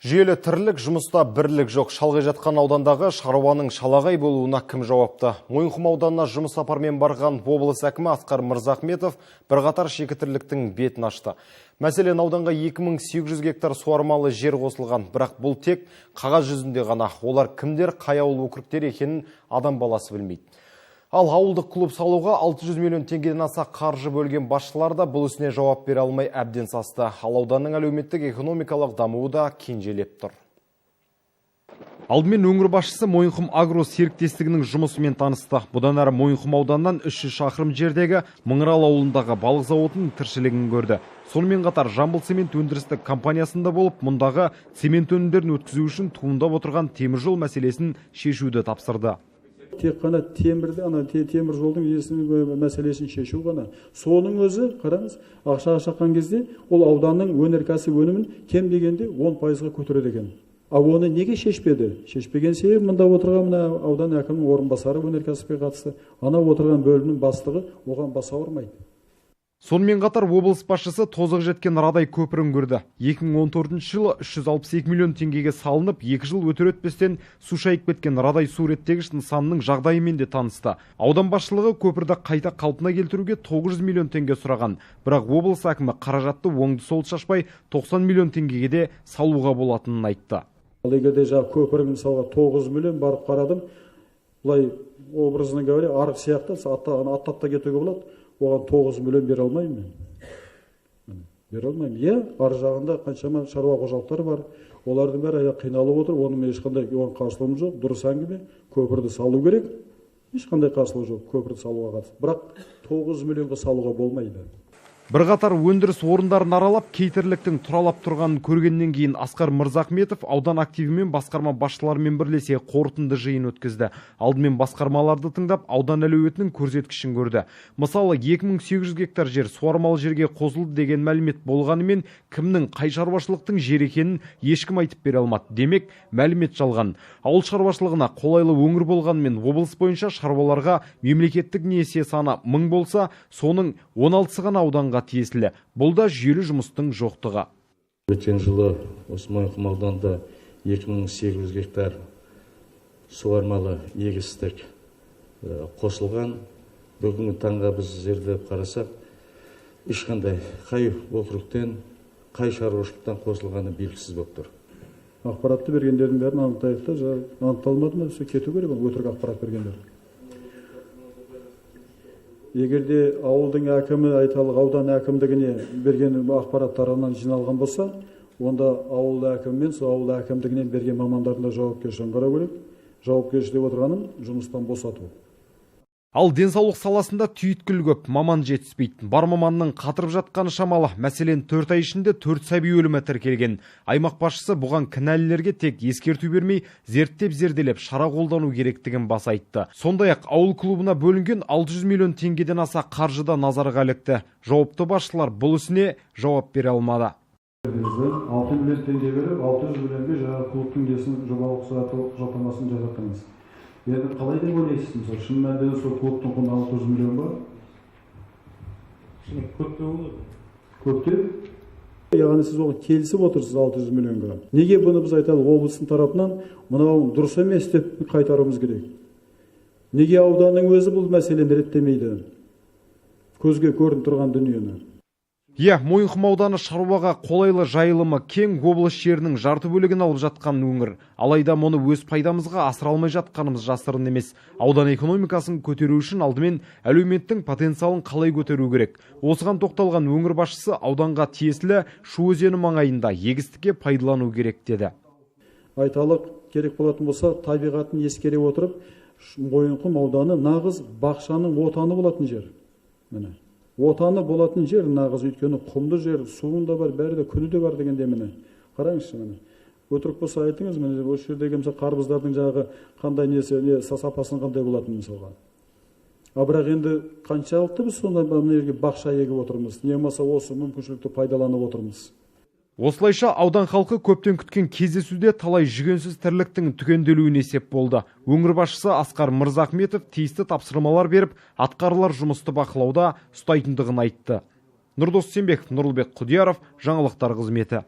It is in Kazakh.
Жүйелі тірлік, жұмыста бірлік жоқ. Шалғай жатқан аудандағы шаруаның шалағай болуына кім жауапты? Мойынқұм ауданына жұмыс сапармен барған облыс әкімі Асқар Мырзахметов бірқатар шикі тірліктің бетін ашты. Мәселен, ауданға 2800 гектар суармалы жер қосылған, бірақ бұл тек қағаз жүзінде ғана. Олар кімдер, қай ауыл округтер екенін адам баласы білмейді. Ал ауылдық клуб салуға 600 миллион теңгеден аса қаржы бөлген басшылар да бұл ісіне жауап бере алмай әбден састы. Ал ауданның әлеуметтік экономикалық дамуы да кенжелеп тұр. Алдымен өңір басшысы Мойынқұм агро серіктестігінің жұмысымен танысты. Бұдан әрі Мойынқұм ауданынан 300 шақырым жердегі Мыңарал ауылындағы балық зауытының тіршілігін көрді. Сонымен қатар Жамбыл цемент өндірістік компаниясында болып, мұндағы цемент өнімдерін өткізу үшін туындап отырған темір жол мәселесін шешуді тапсырды. Тек қана темірді, ана темір жолдың несін, мәселесін шешу ғана. Соның өзі, қараңыз, ақшаға шаққан кезде ол ауданның өнеркәсіп өнімін кем дегенде 10%-ға көтереді екен. Ал оны неге шешпеді? Шешпеген себебі мында отырған мына аудан әкімінің орынбасары өнеркәсіпке қатысты, анау отырған бөлімнің бастығы оған бас ауырмайды. Сонымен қатар облыс басшысы тозығы жеткен Радай көпірін көрді. 2014 жылы 362 миллион теңгеге салынып, 2 жыл өтер өтпестен су шайып кеткен Радай су реттегіш нысанының жағдайымен де танысты. Аудан басшылығы көпірді қайта қалпына келтіруге 900 миллион теңге сұраған. Бірақ облыс әкімі қаражатты оңды солды шашпай, 90 миллион теңгеге де салуға болатынын айтты. Ал егер де жаңағы көпір, мысалға, 9 миллион, барып қарадым, былай, образно говоря, арық сияқты, аттап та кетуге болады. Оған 9 миллион бере алмаймын мен. Бере алмаймын. Иә, ар жағында қаншама шаруа қожалықтары бар, олардың бәрі қиналып отыр. Оның мен ешқандай оған қарсылығым жоқ, дұрыс әңгіме, көпірді салу керек, ешқандай қарсылық жоқ көпірді салуға қатысты, бірақ 9 миллионға салуға болмайды. Бірқатар өндіріс орындарын аралап, кей тірліктің тұралап тұрғанын көргеннен кейін Асқар Мырзахметов аудан активімен, басқарма басшыларымен бірлесе қорытынды жиын өткізді. Алдымен басқармаларды тыңдап, аудан әлеуетінің көрсеткішін көрді. Мысалы, 2800 гектар жер суармалы жерге қосылды деген мәлімет болғанымен, кімнің, қай шаруашылықтың жері екенін ешкім айтып бере алмады. Демек, мәлімет жалған. Ауыл шаруашылығына қолайлы өңір болғанымен, облыс бойынша шаруаларға мемлекеттік несие саны 1000 болса, соның 16-сы ғана ауданға тиесілі. Бұл да жүйелі жұмыстың жоқтығы. Өткен жылы осы Мойынқұм ауданында 2800 гектар суармалы егістік қосылған. Бүгінгі таңға біз зерделеп қарасақ, ешқандай қай округтен, қай шаруашылықтан қосылғаны белгісіз болып тұр. Ақпаратты бергендердің бәрін анықтайық та, анықталмады ма, кету керек ол өтірік ақпарат бергендер. Егер де ауылдың әкімі, айталық, аудан әкімдігіне берген ақпараттарынан жиналған болса, онда ауыл әкімі мен сол ауыл әкімдігінен берген мамандардың да жауапкершілігін қарау керек. Жауапкершілік деп отырғаным – жұмыстан босату. Ал денсаулық саласында түйткіл көп, маман жетіспейді. Бар маманның қатырып жатқаны шамалы. Мәселен, 4 ай ішінде төрт сәби өлімі тіркелген. Аймақ басшысы бұған кінәлілерге тек ескерту бермей, зерттеп зерделеп шара қолдану керектігін баса айтты. Сондай-ақ ауыл клубына бөлінген 600 миллион теңгеден аса қаржы да назарға ілікті. Жауапты басшылар бұл ісіне жауап бере алмады. 6 миллион теңге беріп, 600 миллионге жаңағы клубтың несін, жобалық құжаттамасын жасаттыңыз. Енді қалай деп ойлайсыз, мысалы, шын мәнінде сол клубтың құны 600 миллион ба? Көптеу болады. Көптеу, яғни сіз оған келісіп отырсыз 600 миллионға. Неге бұны біз, айталық, облыстың тарапынан мынау дұрыс емес деп қайтаруымыз керек? Неге ауданның өзі бұл мәселені реттемейді, көзге көрініп тұрған дүниені? Иә, Мойынқұм ауданы шаруаға қолайлы, жайылымы кең, облыс жерінің жарты бөлігін алып жатқан өңір. Алайда мұны өз пайдамызға асыра алмай жатқанымыз жасырын емес. Аудан экономикасын көтеру үшін алдымен әлеуметтің потенциалын қалай көтеру керек? Осыған тоқталған өңір басшысы ауданға тиесілі Шу өзені маңайында егістікке пайдалану керек деді. Айталық, керек болатын болса, табиғатын ескере отырып, Мойынқұм ауданы нағыз бақшаның отаны болатын жер. Міне, отаны болатын жер нағыз, өйткені құмды жер, суың да бар, бәрі де, күні де бар дегенде, міне, қараңызшы, міне, өтірік болса, айтыңыз. Міне, осы жердегі, мысалы, қарбыздардың жаңағы қандай несі, не сапасының қандай болатынын, мысалға. А бірақ енді қаншалықты біз сонда мына жерге бақша егіп отырмыз, не болмаса осы мүмкіншілікті пайдаланып отырмыз? Осылайша, аудан халқы көптен күткен кездесуде талай жүгенсіз тірліктің түгенделуіне сеп болды. Өңір басшысы Асқар Мырзахметов тиісті тапсырмалар беріп, атқарылар жұмысты бақылауда ұстайтындығын айтты. Нұрдос Сембеков, Нұрлыбек Құдияров, жаңалықтар қызметі.